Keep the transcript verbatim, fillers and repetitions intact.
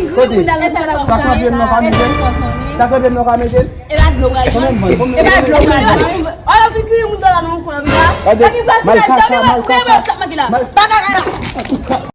fin griyen moun nan lè sa la. Sa kanpe m nan ka mete l? Sa kanpe m nan ka mete l? E pa dlo pral. Konbyen m vann? Konbyen? E pa dlo pral. Alò fin griyen moun nan la nan yon kwen la. Gade, malkaka, malkaka. Malkaka.